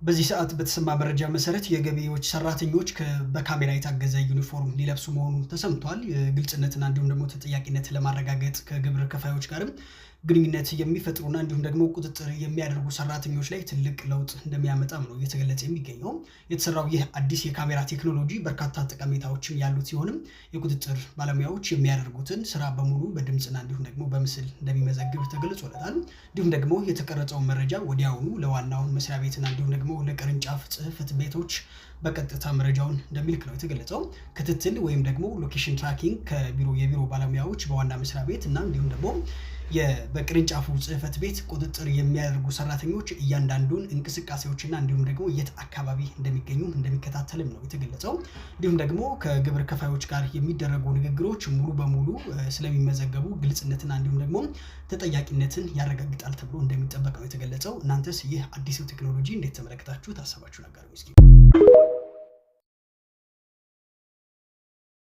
በዚህ ሰዓት በተሰማ መረጃ መሰረት የገቢዎች ሰራተኞች በካሜራ የታገዘ ዩኒፎርም ሊለብሱ መሆኑ ተሰምቷል። ግልጽነትና እንዲሁም ደግሞ ተጠያቂነት ለማረጋገጥ ከግብር ከፋዮች ጋርም ግንኙነት የሚፈጥሩና እንዲሁም ደግሞ ቁጥጥር የሚያደርጉ ሰራተኞች ላይ ትልቅ ለውጥ እንደሚያመጣም ነው እየተገለጸ የሚገኘው። የተሰራው ይህ አዲስ የካሜራ ቴክኖሎጂ በርካታ ጠቀሜታዎችም ያሉት ሲሆንም የቁጥጥር ባለሙያዎች የሚያደርጉትን ስራ በሙሉ በድምፅና እንዲሁም ደግሞ በምስል እንደሚመዘግብ ተገልጾለታል። እንዲሁም ደግሞ የተቀረጸውን መረጃ ወዲያውኑ ለዋናው መስሪያ ቤትና እንዲሁም ደግሞ ለቅርንጫፍ ጽሕፈት ቤቶች በቀጥታ መረጃውን እንደሚልክ ነው የተገለጸው። ክትትል ወይም ደግሞ location tracking ከቢሮ የቢሮ ባለሙያዎች በዋና መስሪያ ቤት እና እንዲሁም ደግሞ በቅርንጫፉ ጽሕፈት ቤት ቁጥጥር የሚያደርጉ ሰራተኞች እያንዳንዱን እንቅስቃሴዎችና እንዲሁም ደግሞ የት አካባቢ እንደሚገኙ እንደሚከታተልም ነው የተገለጸው። እንዲሁም ደግሞ ከግብር ከፋዮች ጋር የሚደረጉ ንግግሮች ሙሉ በሙሉ ስለሚመዘገቡ ግልጽነትና እንዲሁም ደግሞ ተጠያቂነትን ያረጋግጣል ተብሎ እንደሚጠበቅ ነው የተገለጸው። እናንተስ ይህ አዲሱ ቴክኖሎጂ እንዴት ተመለከታችሁ? ሀሳባችሁን አጋሩኝ እስኪ።